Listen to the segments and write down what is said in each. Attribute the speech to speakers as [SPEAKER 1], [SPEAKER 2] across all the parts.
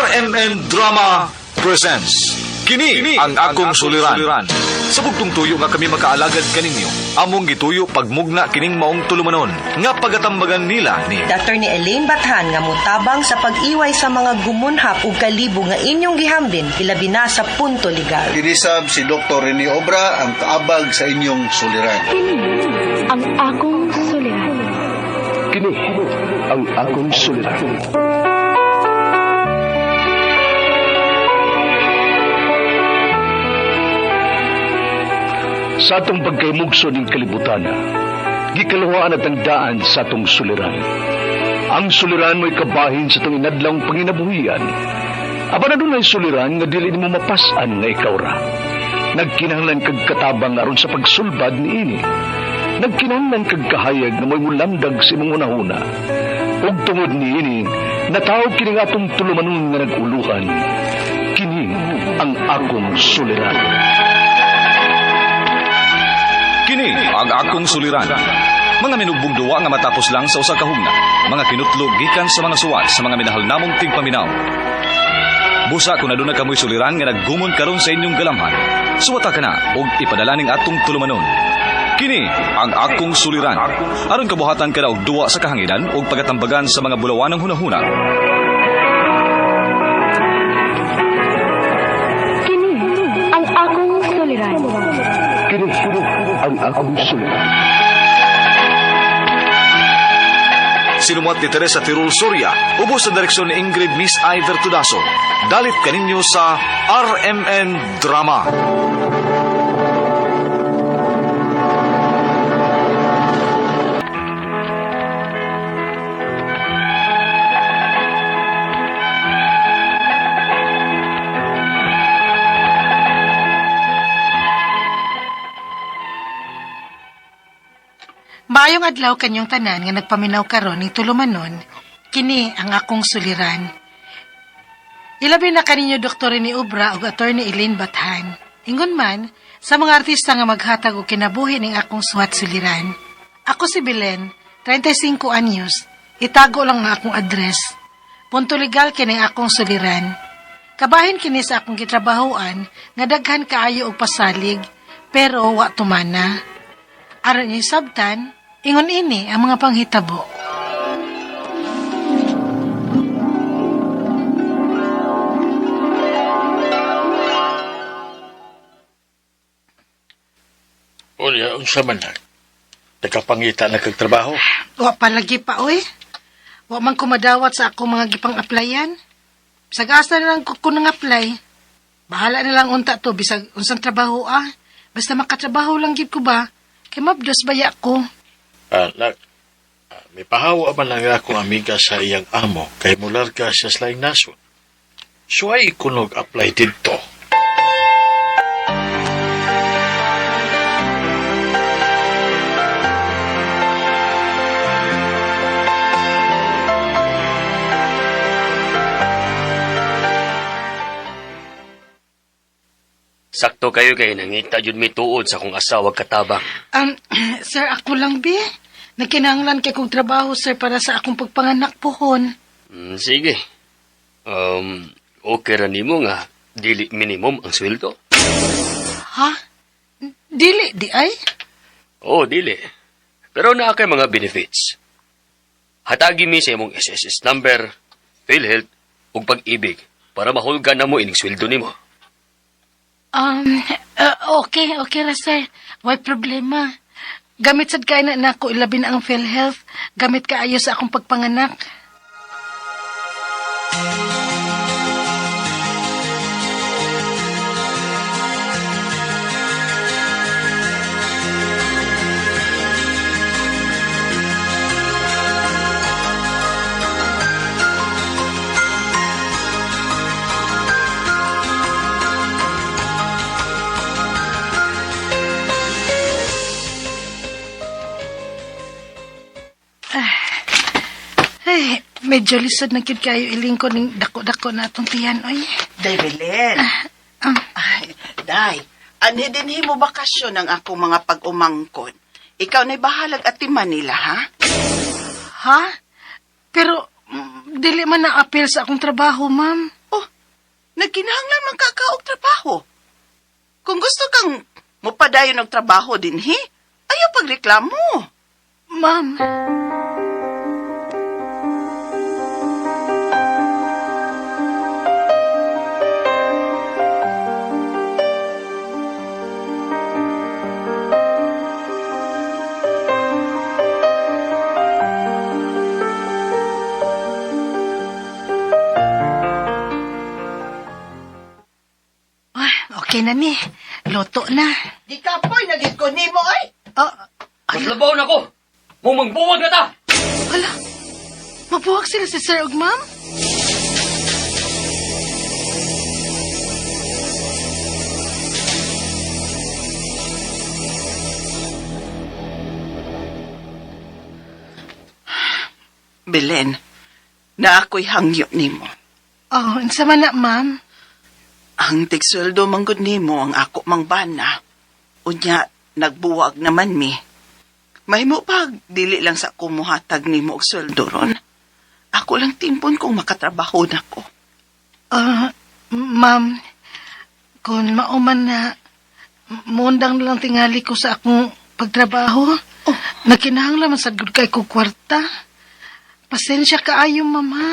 [SPEAKER 1] RMN Drama presents Kini ang akong suliran. Sa bugtong tuyo nga kami makaalagad kaninyo, among gituyo pagmugna kining maong tulumanon nga pagatambagan nila ni
[SPEAKER 2] Attorney Elaine Bathan nga motabang sa pag-iway sa mga gumunhap ug kalibo nga inyong gihambin ilabi na sa punto legal.
[SPEAKER 3] Kinisab si Dr. Rene Obra ang kaabag sa inyong suliran.
[SPEAKER 4] Kini ang akong suliran.
[SPEAKER 5] Kini ang akong suliran. Sa atong pagkaymugso ning kalibutan, gikaluhaan at ang daan sa atong suliran. Ang suliran mo'y kabahin sa atong inadlawng panginabuhian. Apan adunay suliran nga dili nimo mapas-an nga ikaw ra. Nagkinahanglan kag katabang aron sa pagsulbad niini. Nagkinahanglan kag kahayag nga mo'y mulamdag sa imong hunahuna. Ug tungod niini, natawag kini nga atong tulumanon nga nag-uluhan. Kini ang akong suliran.
[SPEAKER 1] Kini ang akong suliran. Mga minugbong duwa nga matapos lang sa usa ka hugna. Mga kinutlog gikan sa mga suwat sa mga minahal namong tigpaminaw. Busa kung aduna kamoy suliran nga naggumon karon sa inyong galamhan. Suwata ka na og ipadala ning atong tulumanon. Kini ang akong suliran. Aron kabuhatan ka na og duwa sa kahanginan ug pagatambagan sa mga bulawanang hunahuna.
[SPEAKER 4] Kini ang akong suliran.
[SPEAKER 5] Kini ang akong suliran.
[SPEAKER 1] Sinumuat ni Teresa Tirul Soria, ubos sa direksyon ni Ingrid Miss Iver Tudaso. Dalit kaninyo sa RMN Drama.
[SPEAKER 6] Maayong adlaw kanyong tanan nga nagpaminaw karon ning tulumanon, kini ang akong suliran. Ilabi na kaninyo Dr. ni Obra ug Attorney Elaine Bathan. Ingon man, sa mga artista nga maghatag og kinabuhi ning akong suwat suliran. Ako si Belen, 35 anyos, itago lang ang akong address. Punto legal kini ang akong suliran. Kabahin kini sa akong gitrabahoan nga daghan kaayo og pasalig, pero wa tumana. Aron niyo sabtan, ingon ini ang mga panghitabo.
[SPEAKER 7] Unya, unsa man na? Nakapangita na kag trabaho.
[SPEAKER 6] Wa palagi pa, oy. Wa man ko madawat sa akong mga gipang-applyan. Bisag asa na lang ko nang apply. Bahala na lang unta to, bisag unsang trabaho ah. Basta makatrabaho lang gid ko ba? Kay mabdos baya ko.
[SPEAKER 7] Anak, may pahawa man lang akong amiga sa iyang amo kay mularga siya sa laing nasod. So ay kunog apply didto.
[SPEAKER 8] Sakto kayo kay nangita jud mi tuod sa akong asawa katabang.
[SPEAKER 6] Sir, ako lang bi. Nagkinahanglan kay kong trabaho, sir, para sa akong pagpanganak pohon.
[SPEAKER 8] Sige. Okay ra nimo nga dili minimum ang sweldo.
[SPEAKER 6] Ha? Dili, di ay?
[SPEAKER 8] Oo, dili. Pero naa kay mga benefits. Hatagi mi sa imong SSS number, PhilHealth ug pag-ibig para mahulgan na mo ining sweldo nimo.
[SPEAKER 6] Okay, okay ra, sir. Way problema. Gamit sad kay na nako ilabi na ang PhilHealth. Gamit kaayo sa akong pagpanganak. Ay, medyo lisod na gyud kayo ilingkod ning dako-dako na atong tiyan, oy.
[SPEAKER 9] Day, Belen. Ay, Day, anhi din mo bakasyon ang akong mga pag-umangkon. Ikaw na'y bahalag at Manila, ha?
[SPEAKER 6] Ha? Pero dili man na appeal sa akong trabaho, ma'am.
[SPEAKER 9] Oh, Nagkinahanglan man ka og trabaho. Kung gusto kang mupadayon og trabaho dinhi, ayaw pagreklamo.
[SPEAKER 6] Ma'am. Ay, okay na ni. Luto na.
[SPEAKER 9] Di ka po'y nagit ko nimo ay.
[SPEAKER 6] Oh,
[SPEAKER 8] Mas labaw na ko. Mumangbuwag na ta.
[SPEAKER 6] wala. Mabuwag sila si sir ug ma'am?
[SPEAKER 9] Belen, na ako'y hangyo nimo.
[SPEAKER 6] Oh, unsa man na, ma'am?
[SPEAKER 9] Ang tigsweldo manggod nimo ang ako mang bana. Unya, nagbuwag naman mi. Mahimo pag dili lang sa kumuhatag nimo og sweldo ron. Ako lang timpon kung makatrabaho nako.
[SPEAKER 6] Ah, ma'am, kung mauman na, muundang na lang tingali ko sa akong pagtrabaho. Oh. Nakinahanglan man sad gud kay ko kwarta. Pasensya kaayo, ma'am, ha?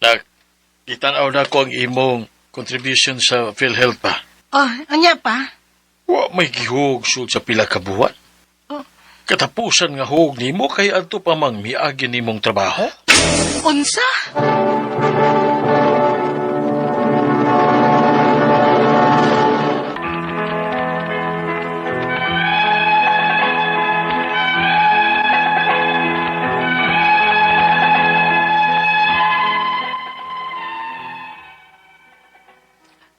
[SPEAKER 7] Nak, gitanaw na ko ang imong contribution sa PhilHealth pa.
[SPEAKER 6] Oh, anya pa?
[SPEAKER 7] Wa may gihug sud sa pila ka buwan.
[SPEAKER 6] Oh.
[SPEAKER 7] Katapusan nga hug nimo kay adto pa mang miagi nimong trabaho.
[SPEAKER 6] Unsa?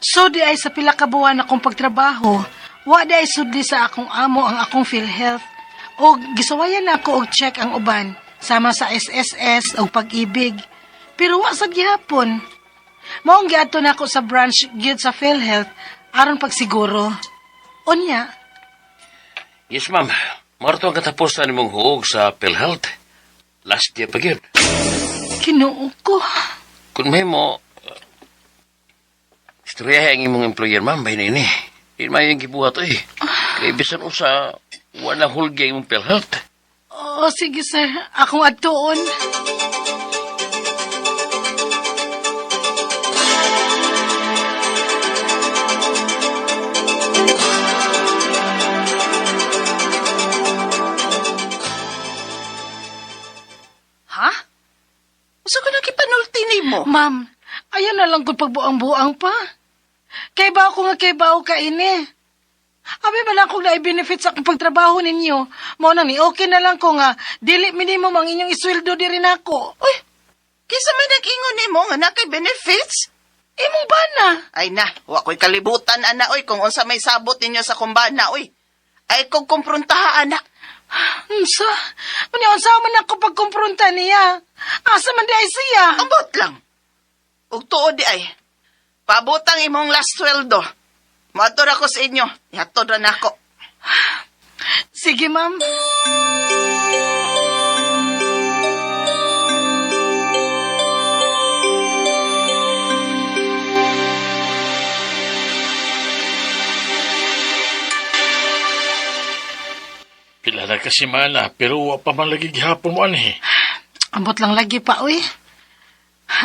[SPEAKER 6] So di ay sa pila ka buwan akong pagtrabaho, wa di ay sudli sa akong amo ang akong PhilHealth. O gisawayan na ako og check ang uban sama sa SSS o Pag-ibig. Pero wa sad gihapon. Maong giadto na ako sa branch gyud sa PhilHealth aron pagsiguro. Unya,
[SPEAKER 8] Yes, ma'am. Marto ang katapusan nimong huog sa PhilHealth. Last year pa gyud.
[SPEAKER 6] Kinuo ko.
[SPEAKER 8] Kung may mo, istoryahe ang imong employer, ma'am, bahin ini. Di may yung gibuhat, eh. Kaya bisan usa, wala hulgi ang imong PhilHealth.
[SPEAKER 6] Oo, sige sir. Akong adtuon.
[SPEAKER 9] Ha? Usa ko nang kipanulti nimo?
[SPEAKER 6] Ma'am, ayan na lang kung pagbuang-buang pa. Kay ba ako nga kay bao ka ini. Abi ba lang kung na-benefit sa akong pagtrabaho ninyo? Mao na ni okay na lang ko nga dili minimum ang inyong isweldo diri nako.
[SPEAKER 9] Uy, kinsa may nag-ingon nimo nga naa kay benefits?
[SPEAKER 6] Imong bana.
[SPEAKER 9] Ay na, wa ko'y kalibutan ana oy kung unsa may sabot ninyo sa kumbana oy. Ay kung kumprontaha ana.
[SPEAKER 6] Unsa? Unya unsa man ako pagkumpronta niya? Asa man di ay siya?
[SPEAKER 9] Ambot lang. Ug tuod di ay. Paabotang imong last sweldo. Moadto ra ko sa inyo. Ihatod ra nako.
[SPEAKER 6] Sige, ma'am.
[SPEAKER 7] Pila na ka semana pero wa pa man lagi gihapon mo anhi.
[SPEAKER 6] Ambot lang lagi pa, uy.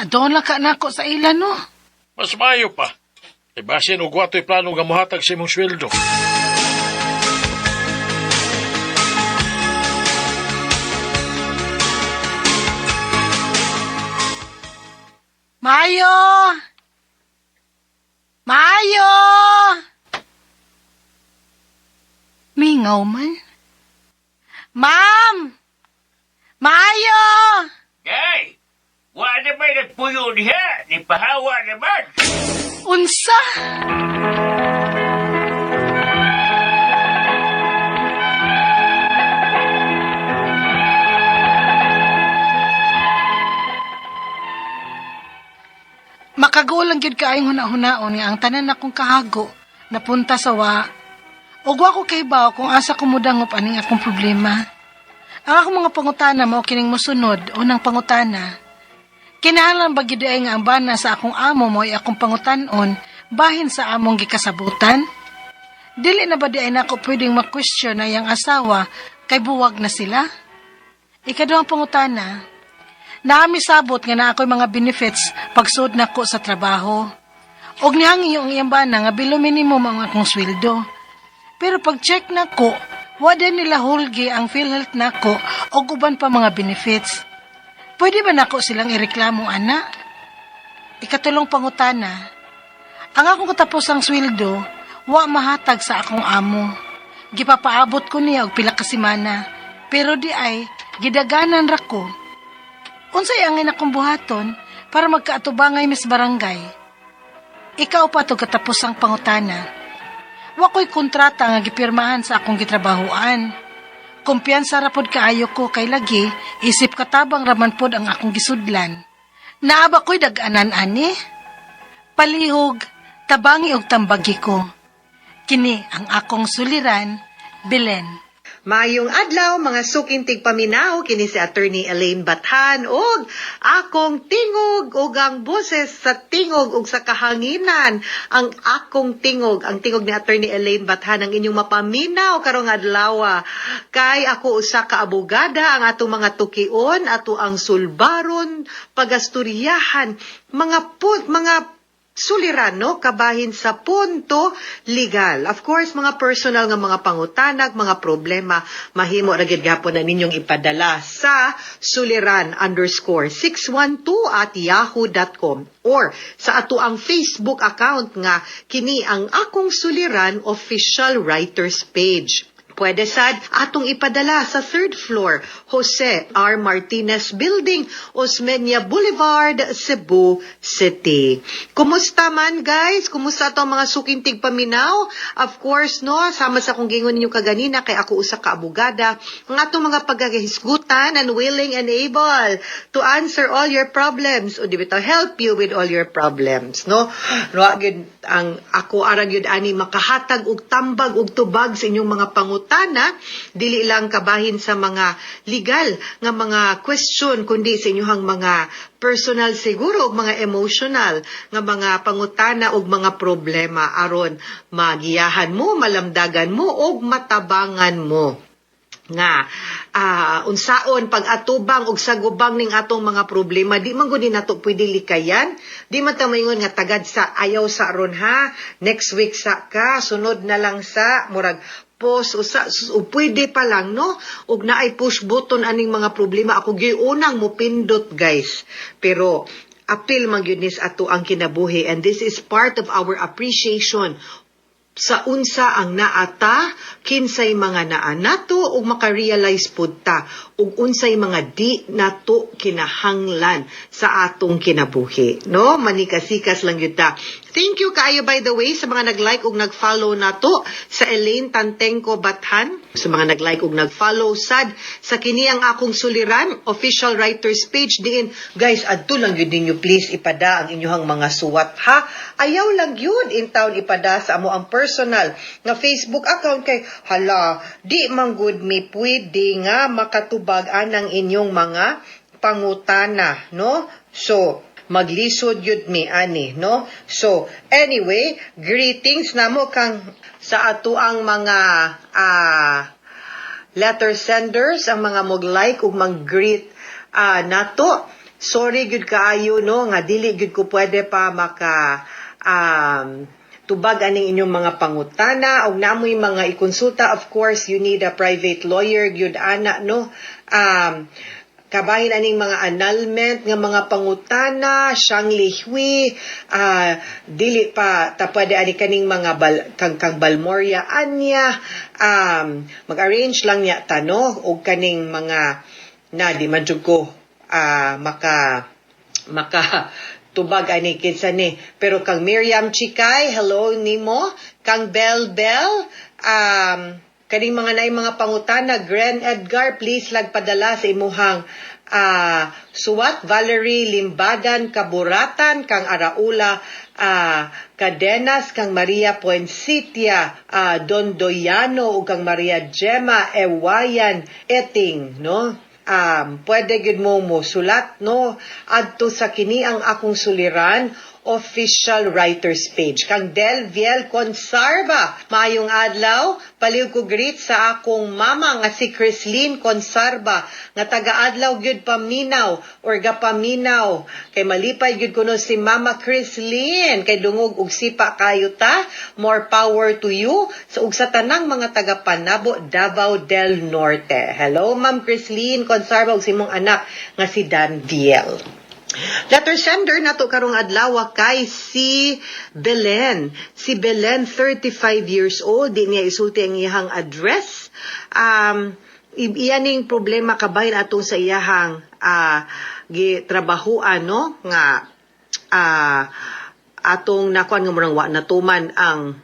[SPEAKER 6] Doon lang ka nako sa ila, no?
[SPEAKER 7] Mas maayo pa. E basin og wato'y plano nga mohatag sa imong sweldo.
[SPEAKER 6] Mayo! Mayo! Mingaw man. Ma'am! Mayo!
[SPEAKER 10] Day! Wa na ba'y nagpuyo diha? Ni pahawa naman.
[SPEAKER 6] Unsa? Makaguol lang gyud kaayong huna-hunaon nga ang tanan nakong kahago napunta sa wa. Ug wa ko kahibaw kung asa ko mudangop aning akong problema. Ang akong mga pangutana mao kining mosunod. Unang pangutana: kinahanglan ba gyud ay nga ang bana sa akong amo mo'y akong pangutan-on bahin sa among gikasabutan? Dili na ba diay nako pwedeng ma-question na iyang asawa kay buwag na sila? Ikaduhang pangutana: Naa mi sabot nga naa ko'y mga benefits pagsud nako sa trabaho. Og nihangyo ang iyang bana nga below minimum ang akong sweldo. Pero pag check nako, wa din nila hulgi ang PhilHealth nako og uban pa mga benefits. Pwede ba nako silang ireklamo ana? Ikatulong pangutana: Ang akong katapusang sweldo, wa mahatag sa akong amo. Gipapaabot ko niya og pila ka semana, pero diay gidaganan ra ko. Unsay angay nakong buhaton para magkaatubangay mis barangay? Ikaupat ug katapusang pangutana: Wa ko'y kontrata nga gipirmahan sa akong gitrabahoan. Kumpiyansa ra pod kaayo ko kay lagi isip katabang raman pod ang akong gisudlan. Naa ba ko'y dag-anan ani? Palihog, tabangi og tambagi ko. Kini ang akong suliran, Belen.
[SPEAKER 2] Maayong adlaw, mga suking tigpaminaw, kini si Attorney Elaine Bathan og akong tingog ug ang boses sa tingog ug sa kahanginan, ang akong tingog, ang tingog ni Attorney Elaine Bathan ang inyong mapaminaw karong adlaw. Kay ako usa ka abogada, ang atong mga tukion, ato ang sulbaron, pagasturyahan, mga suliran, no, kabahin sa punto legal. Of course, mga personal nga mga pangutanag, mga problema, mahimo ra gyud gapon na ninyong ipadala sa suliran_612@yahoo.com or sa ato ang Facebook account nga kini ang Akong Suliran Official Writers Page. Pwede sad atong ipadala sa third floor, Jose R. Martinez Building, Osmeña Boulevard, Cebu City. Kumusta man, guys? Kumusta ato ang mga suking tigpaminaw? Of course, no, sama sa akong gingon ninyo kaganina kay ako usa ka abogada, ang atong mga pagkahisgutan and willing and able to answer all your problems o di ba to help you with all your problems, no? No, gyud ang ako ara gyud ani makahatag og tambag og tubag sa inyong mga pangutana, dili lang kabahin sa mga legal nga mga question kundi sa inyong mga personal siguro ug mga emotional nga mga pangutana ug mga problema aron magiyahan mo, malamdagan mo ug matabangan mo nga unsaon pag-atubang og sagubang ning atong mga problema. Di man gud ni nato pwede likayan. Di man ta moingon nga tagad sa, ayaw sa ron ha, next week sa ka, sunod na lang sa, murag post usa o pwede pa lang, no, ug naay push button aning mga problema, ako gyud unang mopindot, guys. Pero apil man gyud ni sa ato ang kinabuhi and this is part of our appreciation sa unsa ang naata, kinsay mga naa nato ug maka-realize pud ta ug unsay mga di nato kinahanglan sa atong kinabuhi, no? Manikasikas lang gyud ta. Thank you kaayo, by the way, sa mga nag-like ug nag-follow nato sa Elaine Tantengco Bathan, sa mga nag-like ug nag-follow sad sa kini ang Akong Suliran Official Writers Page diin. Guys, adto lang gyud ninyo please ipada ang inyong mga suwat ha. Ayaw lang gyud in town ipada sa amo ang personal nga Facebook account kay hala, di man gud mi pwede nga makatubag anang inyong mga pangutana, no? So maglisod yun mi ani, no? So anyway, greetings namo kang sa ato ang mga letter senders, ang mga mag-like ug mag-greet nato. Sorry gyud kaayo, no, nga dili gyud ko pwede pa maka tubag aning inyong mga pangutana og namoy mga ikonsulta. Of course, you need a private lawyer gyud ana, no? Kabahin aning mga annulment nga mga pangutana, siyang lihwi, dili pa ta pwede ani kaning mga kang Balmoria anya, mag-arrange lang niya ta, no, og kaning mga na di man jud ko maka tubag ani kinsa ni. Pero kang Miriam Chikay, hello nimo. Kang Bel Bel, kaning mga naay mga pangutana, Gren Edgar, please lagpadala sa imuhang Suwat Valerie Limbadan Kaburatan, kang Araula Cadenas, kang Maria Poincitia Dondoyano ug kang Maria Gemma Ewayan Eting, no? Pwede gid mo mo sulat, no, adto sa Kini ang Akong Suliran official writers page. Kang Del Viel Consarba, maayong adlaw, palihog ko greet sa akong mama nga si Chrislyn Consarba nga taga-adlaw gyud paminaw or gapaminaw. Kay malipay gyud kuno si Mama Chrislyn kay dungog og sipa kayo ta. More power to you sa ug sa tanang mga taga Panabo, Davao del Norte. Hello, Ma'am Chrislyn Consarba ug sa imong anak nga si Dan Viel. Letter sender nato karong adlaw kay si Belen. Si Belen, 35 years old, di niya isulti ang iyahang address. Iya ning problema kabahin atong sa iyahang gitrabahuan, no, nga atong nakuan nga murang wa natuman ang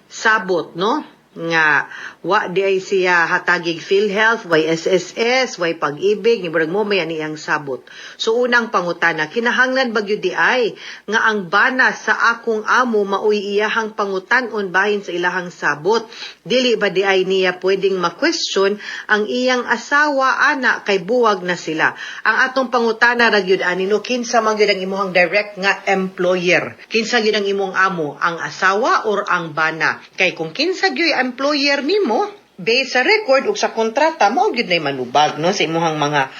[SPEAKER 2] sabot, no, nga wa di ay siya hatagig PhilHealth, way SSS, way Pag-ibig, ni murag mo may ani ang sabot. So unang pangutana, kinahanglan ba gyud di ay nga ang bana sa akong amo maoy iyahang pangutan-on bahin sa ilahang sabot? Dili ba di ay niya pwedeng ma-question ang iyang asawa ana kay buwag na sila? Ang atong pangutana ra gyud ani, no, kinsa man gyud ang imuhang direct nga employer? Kinsa gyud ang imong amo, ang asawa or ang bana? Kay kung kinsa gyud ang employer nimo based sa record ug sa kontrata, mao gyud nay manubag, no, sa imuhang mga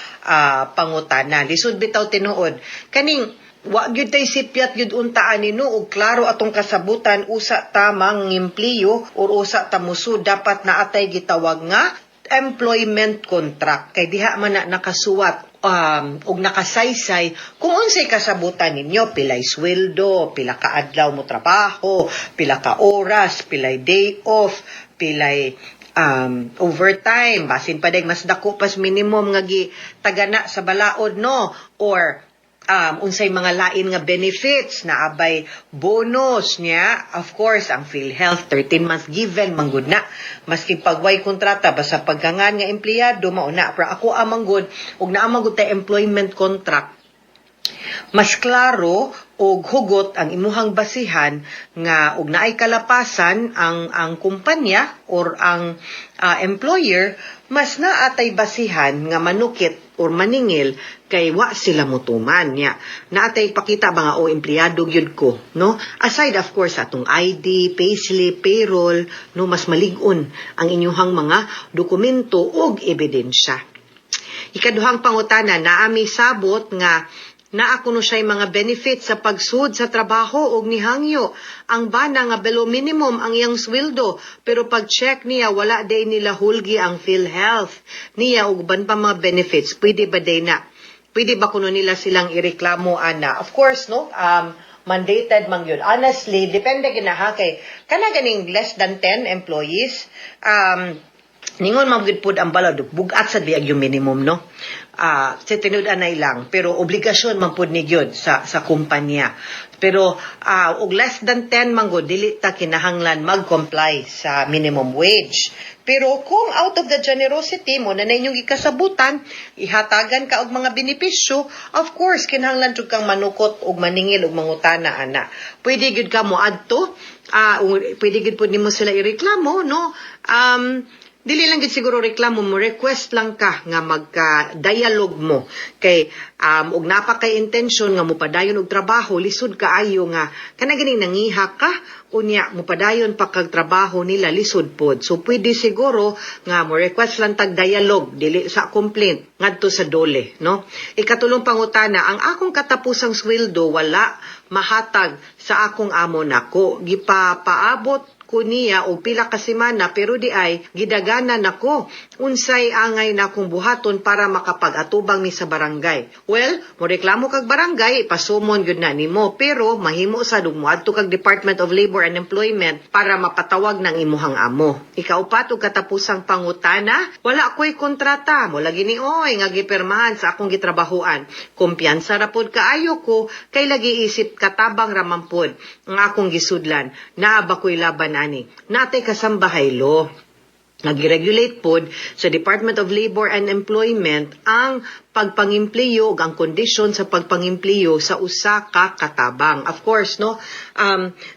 [SPEAKER 2] pangutana. Lisod bitaw tinuod kaning wa gyud tay sipyat gyud unta ani, no, ug klaro atong kasabutan usa ta mangempleo or usa ta musud, dapat na atay gitawag nga employment contract kay diha man na nakasuwat og nakasaysay kung unsay kasabutan ninyo, pilay sweldo, pila ka adlaw mo trabaho, pila ka oras, pilay day off, pilay overtime, basin pa mas dako pas minimum nga gitagana sa balaod, no, or unsay mga lain nga benefits na abay bonus niya. Of course, ang PhilHealth, 13 month given manggod na maski pagway kontrata, basta paggangan nga empleyado mao na. Pero ako amanggod ug naa man gud tay employment contract, mas klaro og hugot ang imuhang basihan nga og naay kalapasan ang kumpanya or ang employer, mas naatay basihan nga manukit or maningil kay wa sila mutuman niya. Naatay pakita ba nga o empleyado gyud ko, no, aside of course atong ID, payslip, payroll, no, mas malig-on ang inyuhang mga dokumento ug ebidensya. Ikaduhang pangutana, naami sabot nga naa kuno siya'y mga benefits sa pagsud sa trabaho og nihangyo ang bana nga below minimum ang iyang sweldo, pero pag-check niya wala day nila hulgi ang PhilHealth niya ug uban pa mga benefits. Pwede ba day na? Pwede ba kuno nila silang ireklamo ana? Of course, no, mandated man yun. Honestly, depende ginaha kay kana ganing less than 10 employees, ningon man gyud pud ang balod, bugat sa biag yung minimum, no, sa tinud-anay lang, pero obligasyon man pud ni gyud sa kumpanya. Pero og less than 10 man gud, dili ta kinahanglan mag-comply sa minimum wage. Pero kung out of the generosity mo na inyong gikasabutan, ihatagan ka og mga benepisyo, of course kinahanglan jud kang manukot og maningil og mangutana ana. Pwede gyud ka mo adto, pwede gyud pud nimo sila ireklamo, no. Dili lang gid siguro reklamo mo, request lang ka nga magka-dialogue mo kay og napa kay intention nga mopadayon og trabaho, lisod kaayo nga kana ganing nangiha ka unya mopadayon pa kag trabaho nila, lisod pod. So pwede siguro nga mo request lang tag dialogue, dili sa complaint ngadto sa DOLE, no. Ikatulong pangutana, ang akong katapusang sweldo wala mahatag sa akong amo nako. Gipapaabot ko niya og pila ka semana pero di ay gidaganan nako. Unsay angay nakong buhaton para makapag-atubang mi sa barangay? Well, mo reklamo kag barangay, ipasumon gyud na nimo, pero mahimo sa ug moadto kag Department of Labor and Employment para mapatawag ng imuhang amo. Ikaupat ug katapusang pangutana, wala ko'y kontrata mo lagi ni oy nga gipirmahan sa akong gitrabahuan. Kumpiyansa ra pod kaayo ko kay lagi isip katabang ra man pod ang akong gisudlan. Naa ba ko'y laban ani? Natay kasambahay lo. Nag-regulate pod sa Department of Labor and Employment ang pagpangempleyo ug ang kondisyon sa pagpangempleyo sa usa ka katabang. Of course, no,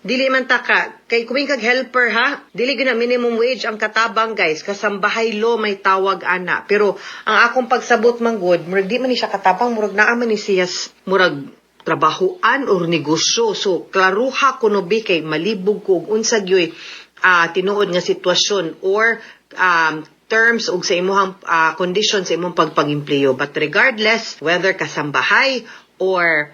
[SPEAKER 2] dili man ta ka kay kung kag helper ha, dili gyud na minimum wage ang katabang, guys, kasambahay law may tawag ana. Pero ang akong pagsabot man gud, murag di man ni siya katabang, murag naa man ni siya murag trabahoan or negosyo. So klaruha kuno bi kay malibog ko og unsa gyoy tinuod nga sitwasyon or terms ug sa imuhang condition sa imong pagpangempleyo. But regardless whether kasambahay or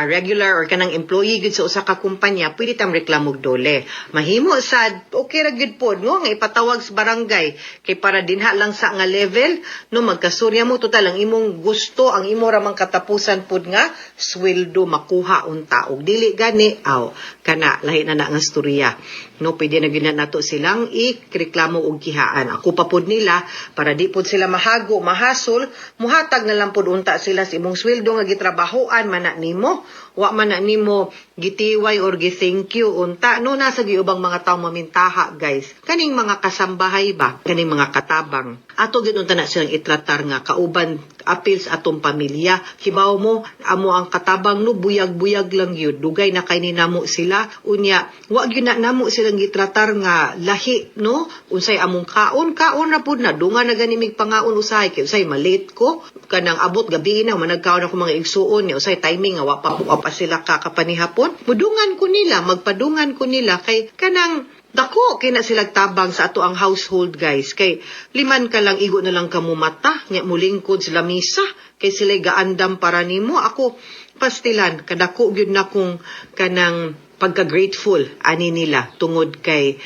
[SPEAKER 2] regular or kanang employee gud sa usa ka kumpanya, pwede tang reklamo og DOLE. Mahimo sad, okay ra gyud pod, no, nga ipatawag sa barangay kay para dinha lang sa nga level, no, magkasurya mo. Total, ang imong gusto, ang imo ra mang katapusan pod nga sweldo makuha unta. Og dili gani, aw, kana lahi na na nga storya, no. Pwede na gyud na nato silang i-reklamo og kihaan. Ako pa pod nila, para di pod sila mahago, mahasol, muhatag na lang pod unta sila sa imong sweldo nga gitrabahoan man na nimo, wa man na nimo gitiway or gi-thank you unta, no. Nasa giubang mga tao mamintaha, guys, kaning mga kasambahay ba, kaning mga katabang, ato gyud unta na silang itratar nga kauban apil sa atong pamilya. Kibaw mo, amo ang katabang, no, buyag-buyag lang yun. Dugay na kay ni namo sila. Unya, wa gyud na namo silang gitratar nga lahi, no? Unsay among kaon, kaon ra pud na. Dunga na gani mig pangaon usahay kay usay malate ko, kanang abot gabi na managkaon ako mga igsuon niya, usay timing nga wa pa sila kakapanihapon. Mudungan ko nila, magpadungan ko nila kay kanang dako kay na sila tabang sa ato ang household, guys, kay liman ka lang, igo na lang kamo mata nya mulingkod sila misa kay sila gaandam para nimo. Ako pastilan, kadako gyud na kong kanang pagka-grateful ani nila tungod kay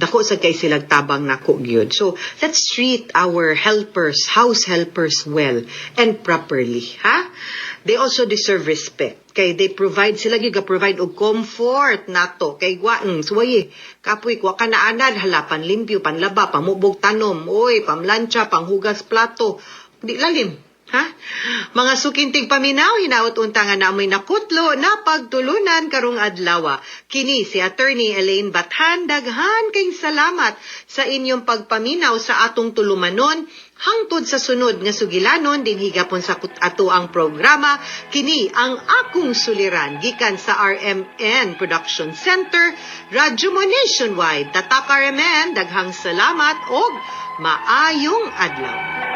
[SPEAKER 2] dako sa kay silang tabang nako gyud. So let's treat our helpers, house helpers well and properly, ha. They also deserve respect kay they provide, sila gyud provide og comfort nato kay wa suwaye kapoy wa ka naanad, hala, panlimpyo, panlaba, pamubog tanom, oy, pamlantsa, panghugas plato, di lalim. Ha? Mga suking tigpaminaw, hinaot unta nga namoy nakutlo na pagtulunan karong adlaw. Kini si Attorney Elaine Bathan, daghan kay salamat sa inyong pagpaminaw sa atong tulumanon. Hangtod sa sunod nga sugilanon dinhi gapon sa ato ang programa, kini ang Akong Suliran, gikan sa RMN Production Center, Radyo Mo Nationwide. Tatak RMN, daghang salamat og maayong adlaw.